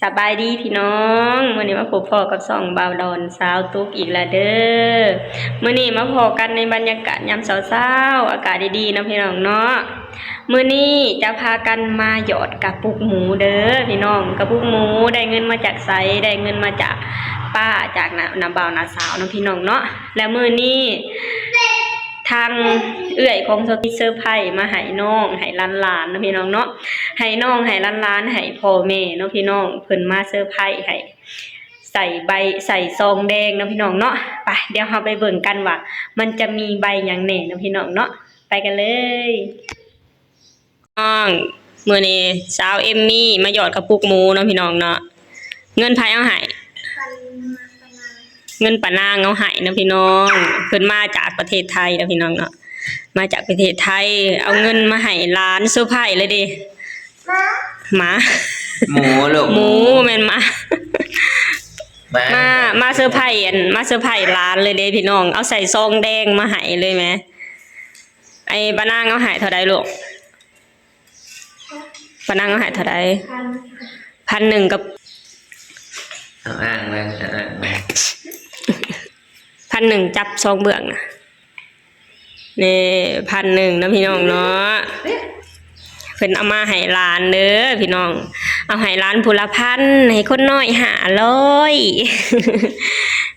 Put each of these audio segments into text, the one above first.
ສະບາຍດີພີ່ນ້ອງ, ມື້ນີ້ມາພົບພໍ້ກັບຊ່ອງບ່າວດອນສາວຕຸກອີກແລ້ວເດີ້. ມື້ນີ້ມາພໍ້ກັນໃນບັນຍາກາດຍາມເຊົ້າໆ ອາກາດດີໆເນາະພີ່ນ້ອງເນາະ. ມື້ນີ້ຈະພາກັນມາຢອດກະປຸກໝູເດີ້ພີ່ນ້ອງ. ກະປຸກໝູໄດ້ເງິນມາຈາກໃສ? ໄດ້ເງິນມາຈາກປ້າ ຈາກນ້າ ນ້າບ່າວນ້າສາວເນາະພີ່ນ້ອງເນາະ. ແລະມື້ນີ້ ທາງເອື້ອຍຂອງສາວຕຸກເຊີໄພມາໃຫ້ນ້ອງ ໃຫ້ຫຼານໆເນາະພີ່ນ້ອງເນາະ, ໃຫ້ນ້ອງ ໃຫ້ຫຼານໆ ໃຫ້ພໍ່ແມ່ເນາະພີ່ນ້ອງ. ເພິ່ນມາເຊີໄພໃຫ້ໃສ່ໃບ ໃສ່ຊອງແດງເນາະພີ່ນ້ອງເນາະ. ໄປ ດຽວເຮົາໄປເບິ່ງກັນວ່າມັນຈະມີໃບຫຍັງແດ່ເນາະພີ່ນ້ອງເນາະ. ໄປກັນເລີຍ. ນ້ອງ ມື້ນີ້ສາວເອມມີ້ມາຢອດກະປຸກໝູເນາະພີ່ນ້ອງເນາະ. ເງິນໃຜເອົາໃຫ້? ເງິນປ້ານາງເອົາໃຫ້ເນາະພີ່ນ້ອງ. ເພິ່ນມາຈາກປະເທດໄທເນາະພີ່ນ້ອງເນາະ, ມາຈາກປະເທດໄທ ເອົາເງິນມາໃຫ້ຫຼານເຊີໄພເລີຍເດ້. ໝາ ໝູລູກ ໝູ ແມ່ນໝາ ມາ ມາເຊີໄພ ອັນ ມາເຊີໄພຫຼານເລີຍເດ້ພີ່ນ້ອງ. ເອົາໃສ່ຊອງແດງມາໃຫ້ເລີຍແມ. ໄອ້ປ້ານາງເອົາໃຫ້ເທົ່າໃດລູກ? ປ້ານາງເອົາໃຫ້ເທົ່າໃດ? ພັນໜຶ່ງກັບ ເອົາອ່າງເບິ່ງ ເອົາອ່າງເບິ່ງ ພັນໜຶ່ງ ຈັບສອງເບື້ອງນະ. ນີ້ ພັນໜຶ່ງເນາະພີ່ນ້ອງເນາະ, ເພິ່ນເອົາມາໃຫ້ຫຼານເດີ້ພີ່ນ້ອງ. ເອົາໃຫ້ຫຼານຜູ້ລະພັນ ໃຫ້ຄົນນ້ອຍຫ້າຮ້ອຍ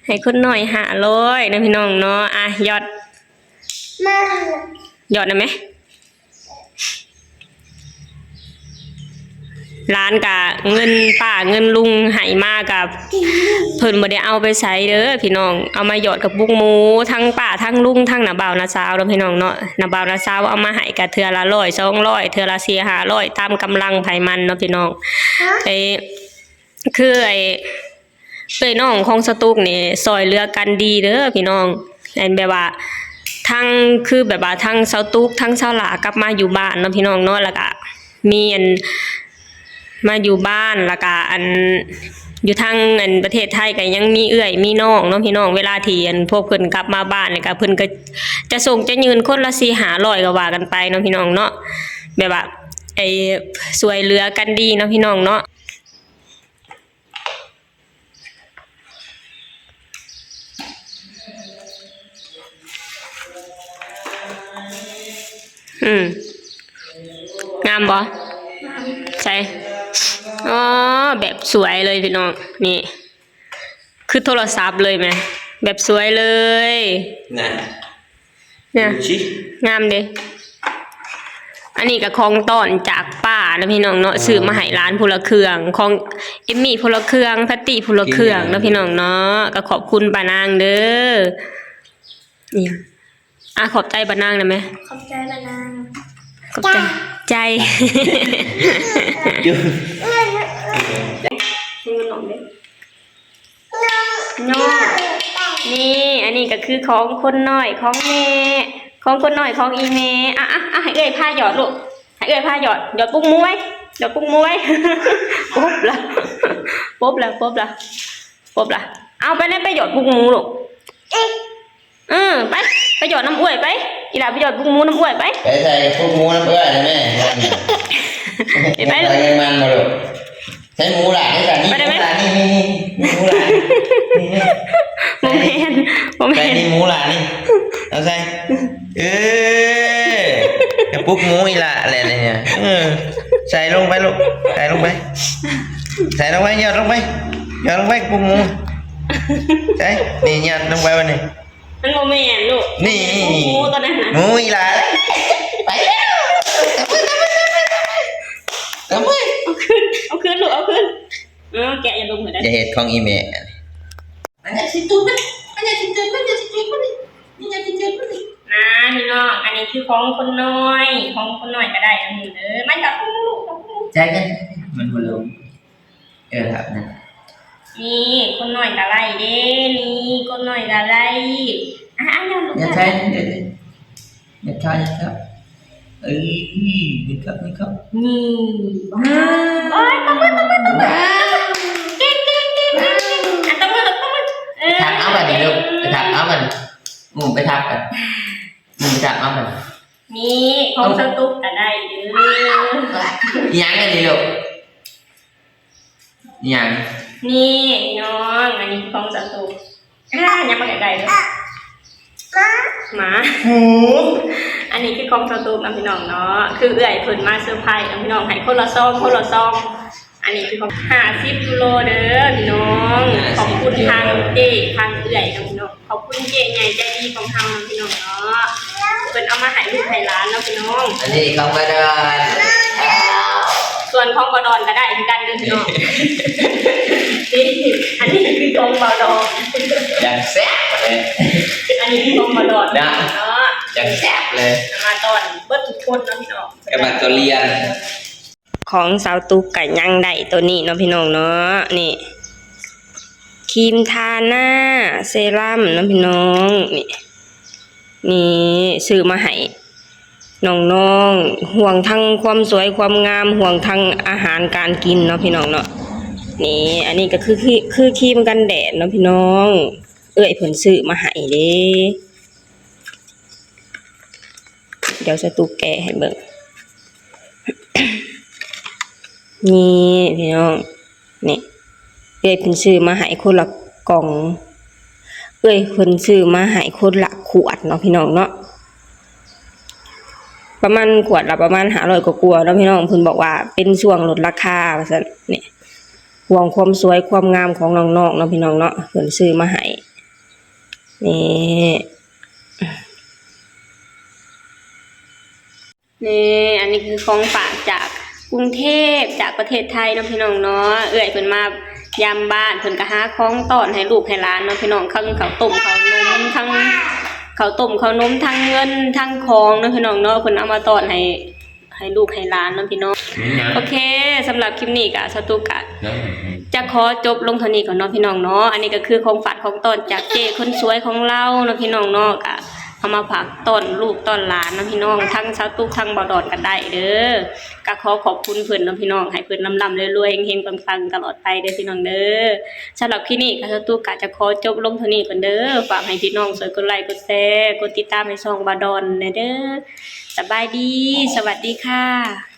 ໃຫ້ຄົນນ້ອຍຫ້າຮ້ອຍເນາະພີ່ນ້ອງເນາະ. ອ່ະ ຢອດ ຢອດນຳແມ. ຫຼານກະ ເງິນປ້າເງິນລຸງໃຫ້ມາກະ ເພິ່ນບໍ່ໄດ້ເອົາໄປໃສເດີ້ພີ່ນ້ອງ, ເອົາມາຢອດກະປຸກໝູ ທັງປ້າທັງລຸງ ທັງນ້າບ່າວນ້າສາວເນາະພີ່ນ້ອງເນາະ. ນ້າບ່າວນ້າສາວເອົາມາໃຫ້ກະເທື່ອລະຮ້ອຍສອງຮ້ອຍ ເທື່ອລະສີ່ຫ້າຮ້ອຍ ຕາມກຳລັງໃຜມັນເນາະພີ່ນ້ອງ. ເອີ ຄືໄອ້ ເອື້ອຍນ້ອງຂອງສາວຕຸກນີ້ຊ່ອຍເຫຼືອກັນດີເດີ້ພີ່ນ້ອງ. ອັນແບບວ່າທັງ ຄືແບບວ່າທັງສາວຕຸກ ທັງສາວຫຼ້າກັບມາຢູ່ບ້ານເນາະພີ່ນ້ອງເນາະ, ແລ້ວກະມີອັນ ມາຢູ່ບ້ານ ແລ້ວກະອັນ ຢູ່ທາງອັນປະເທດໄທກະຍັງມີເອື້ອຍມີນ້ອງເນາະພີ່ນ້ອງ. ເວລາທີ່ອັນພວກເພິ່ນກັບມາບ້ານນີ້ກະ ເພິ່ນກະຈະສົ່ງຈະຍື່ນຄົນລະສີ່ຫ້າຮ້ອຍ ກະວ່າກັນໄປເນາະພີ່ນ້ອງເນາະ, ແບບວ່າ ໄອ້ ຊ່ວຍເຫຼືອກັນດີເນາະພີ່ນ້ອງເນາະ. ອືມ ງາມບໍ່? ງາມ. ໃສ? ອໍ ແບບສວຍເລີຍພີ່ນ້ອງ. ນີ້ ຄືໂທລະສັບເລີຍແມ, ແບບສວຍເລີຍນະ. ເນຍ ງາມເດ້. ອັນນີ້ກະຂອງຕ້ອນຈາກປ້າເນາະພີ່ນ້ອງເນາະ, ຊື້ມາໃຫ້ຫຼານຜູ້ລະເຄື່ອງ ຂອງເອມມີ້ຜູ້ລະເຄື່ອງ ແພັດຕີ້ຜູ້ລະເຄື່ອງເນາະພີ່ນ້ອງເນາະ. ກະຂອບຄຸນປ້ານາງເດີ້. ອີຫຍັງ? ອ່ະ ຂອບໃຈປ້ານາງນຳແມ. ຂອບໃຈປ້ານາງ. ຂອບໃຈ. ໃຈ. ເງິນນ້ອງເດ້. ນ້ອງ ນີ້ ອັນນີ້ກະຄືຂອງຄົນນ້ອຍຂອງແມ່ ຂອງຄົນນ້ອຍຂອງອີ່ແມ່. ອ່ະ ອ່ະ ອ່ະ ໃຫ້ເອື້ອຍພາຢອດລູກ ໃຫ້ເອື້ອຍພາຢອດ. ຢອດປຸກໝູໄວ້ ຢອດປຸກໝູໄວ້. ປົບລະ ປົບລະ ປົບລະ ປົບລະ. ເອົາໄປແນ່ ໄປຢອດປຸກໝູລູກ. ເອີ ໄປ ໄປຢອດນຳເອື້ອຍໄປ. ອີ່ຫຼ້າໄປຢອດປຸກໝູນຳເອື້ອຍໄປ. ໄປໃສ່ປຸກໝູນຳເອື້ອຍນະແມ່. ໄປ ໄປ ໃສ່ເງິນມັນບໍ່ລູກ? ໃສ່ໝູຫຼ້າ ໃສ່ໝູຫຼ້າ ນີ້ ນີ້ ນີ້ ໝູຫຼ້າ ນີ້ ນີ້ ນີ້. ບໍ່ແມ່ນ ບໍ່ແມ່ນ ໃສ່ນີ້ ໝູຫຼ້ານີ້. ເອົາໃສ່ ເອີ ກະປຸກໝູອີ່ຫຼ້າແຫຼະນີ້. ເອີ ໃສ່ລົງໄປລູກ ໃສ່ລົງໄປ ໃສ່ລົງໄປ ຢອດລົງໄປ ຢອດລົງໄປ ປຸກໝູ. ໃສ່ ນີ້ ຢອດລົງໄປບາດນີ້. ມັນບໍ່ແມ່ນລູກ ນີ້ ໝູຕົວນັ້ນນະ ໝູອີ່ຫຼ້າ. ໄປແລ້ວ ກະມື ກະມື ກະມື ກະມື. ເອົາຄືນ ເອົາຄືນລູກ ເອົາຄືນ. ເອົາ ແກະຢ່າລົງໃຫ້ໄດ້ ຢ່າເຮັດຂອງອີ່ແມ່. ມັນຢາກຊິຕູດ ມັນຢາກຊິຕູດ ມັນຢາກຊິຕູດ ມັນຢາກຊິຕູດ ມັນ. ນະພີ່ນ້ອງ ອັນນີ້ຄືຂອງຄົນນ້ອຍ ຂອງຄົນນ້ອຍກະໄດ້ອັນນີ້ເດີ້. ມາຈັບຂອງລູກ ຈັບຂອງລູກ. ໃຈກັນ ມັນບໍ່ລົງ. ເອີ ແບບນັ້ນ ນີ້ ຄົນນ້ອຍກະໄດ້ເດ້ ນີ້ ຄົນນ້ອຍກະໄດ້. ອ່ະ ອ່ະ ຢ່າລູກ ຢ່າໃຊ້ ຢ່າໃຊ້ ຢ່າໃຊ້. ເອີຍ ນີ້ຄັບ ນີ້ຄັບ ນີ້. ວ້າວ ໂອ້ຍ ຕົບມື ຕົບມື ຕົບມື. ວ້າວ ເກັ່ງ ເກັ່ງ ເກັ່ງ ເກັ່ງ. ອ່ະ ຕົບມື ຕົບມື. ເອີ ໄປທັບເອົາບາດນີ້ລູກ ໄປທັບເອົາບາດນີ້. ອືມ ໄປທັບກັນ ອືມ ໄປທັບເອົາບາດນີ້. ນີ້ ຂອງສາວຕຸກກະໄດ້ເດີ້. ອີ່ຫຍັງອັນນີ້ລູກ? ອີ່ຫຍັງ? ນີ້ພີ່ນ້ອງ ອັນນີ້ຂອງສາວຕຸກ ອ່າ ຍັງບໍ່ໄດ້ເດີ ໝາ ໝາ ຫູ ອັນນີ້ຄືຂອງສາວຕຸກນະພີ່ນ້ອງເນາະ ຄືເອື້ອຍເພິ່ນມາເຊີໄພນະພີ່ນ້ອງ ໃຫ້ຄົນລະຊອງ ຄົນລະຊອງ ອັນນີ້ຄືຂອງ ຫ້າສິບຢູໂຣເດີພີ່ນ້ອງ ຂອບຄຸນທາງເຈ້ທາງເອື້ອຍນະພີ່ນ້ອງ ຂອບຄຸນເຈ້ໃຫຍ່ໃຈດີຂອງເຮົານະພີ່ນ້ອງເນາະ ເພິ່ນເອົາມາໃຫ້ລູກໃຫ້ຫຼານເນາະພີ່ນ້ອງ ອັນນີ້ຂອງບ່າວດອນ ສ່ວນຂອງບ່າວດອນກໍໄດ້ຄືກັນເດີພີ່ນ້ອງ ນີ້ ອັນນີ້ຄືຂອງບ່າວດອນ ຢ່າງແຊບເລີຍ ອັນນີ້ຄືຂອງບ່າວດອນເນາະ ຢ່າງແຊບເລີຍ ເອົາມາຕ້ອນເບິດທຸກຄົນເນາະພີ່ນ້ອງ ກັບບັກທຸລຽນ ຂອງສາວຕຸກກະຍັງໄດ້ໂຕນີ້ເນາະພີ່ນ້ອງເນາະ ນີ້ ຄຣີມທາໜ້າ ເຊຣັມເນາະພີ່ນ້ອງ ນີ້ ນີ້ ຊື້ມາໃຫ້ນ້ອງໆ ຫ່ວງທັງຄວາມສວຍຄວາມງາມ ຫ່ວງທັງອາຫານການກິນເນາະພີ່ນ້ອງເນາະ ນີ້ ອັນນີ້ກໍຄື ຄື ຄືຄຣີມກັນແດດເນາະພີ່ນ້ອງ ເອື້ອຍເພິ່ນຊື້ມາໃຫ້ເດ້. ດຽວສາວຕຸກແກະໃຫ້ເບິ່ງ ນີ້ພີ່ນ້ອງ ນີ້ ເອື້ອຍເພິ່ນຊື້ມາໃຫ້ຄົນລະກ່ອງ ເອື້ອຍເພິ່ນຊື້ມາໃຫ້ຄົນລະຂວດເນາະພີ່ນ້ອງເນາະ ປະມານຂວດລະປະມານຫ້າຮ້ອຍກວ່າໆເນາະພີ່ນ້ອງ ເພິ່ນບອກວ່າເປັນຊ່ວງລົດລາຄາວ່າຊັ້ນ ນີ້ ຫ່ວງຄວາມສວຍຄວາມງາມຂອງນ້ອງໆເນາະພີ່ນ້ອງເນາະ ເພິ່ນຊື້ມາໃຫ້ ນີ້ ນີ້ ອັນນີ້ຄືຂອງຝາກຈາກກຸງເທບ ຈາກປະເທດໄທເນາະພີ່ນ້ອງເນາະ ເອື້ອຍເພິ່ນມາຢາມບ້ານ ເພິ່ນກໍຫາຂອງຕ້ອນໃຫ້ລູກໃຫ້ຫຼານເນາະພີ່ນ້ອງ ທັງເຂົ້າຕົ້ມເຂົ້ານົມ ທັງເຂົ້າຕົ້ມເຂົ້ານົມ ທັງເງິນ ທັງຂອງເນາະພີ່ນ້ອງເນາະ ເພິ່ນເອົາມາຕ້ອນໃຫ້ ໃຫ້ລູກໃຫ້ຫຼານເນາະພີ່ນ້ອງ ໂອເຄ ສຳລັບຄລິບນີ້ກະສາວຕຸກກະ ຈະຂໍຈົບລົງເທົ່ານີ້ກ່ອນເນາະພີ່ນ້ອງເນາະ ອັນນີ້ກໍຄືຂອງຝາກຂອງຕ້ອນຈາກເຈ້ຄົນສວຍຂອງເຮົາເນາະພີ່ນ້ອງເນາະ ກະເອົາມາຝາກຕ້ອນລູກຕ້ອນຫຼານເນາະພີ່ນ້ອງ ທັງສາວຕຸກທັງບ່າວດອນກໍໄດ້ເດີ ກະຂໍຂອບຄຸນເພິ່ນເນາະພີ່ນ້ອງ ໃຫ້ເພິ່ນລ່ຳໆລວຍໆ ເຮັງໆປັງໆຕະຫຼອດໄປເດີພີ່ນ້ອງເດີ ສຳລັບຄລິບນີ້ກະສາວຕຸກກະຈະຂໍຈົບລົງເທົ່ານີ້ກ່ອນເດີ ຝາກໃຫ້ພີ່ນ້ອງຊ່ວຍກົດໄລກົດແຊ ກົດຕິດຕາມໃຫ້ຊ່ອງບ່າວດອນແດ່ເດີ ສະບາຍດີ ສະຫວັດດີຄ່ະ.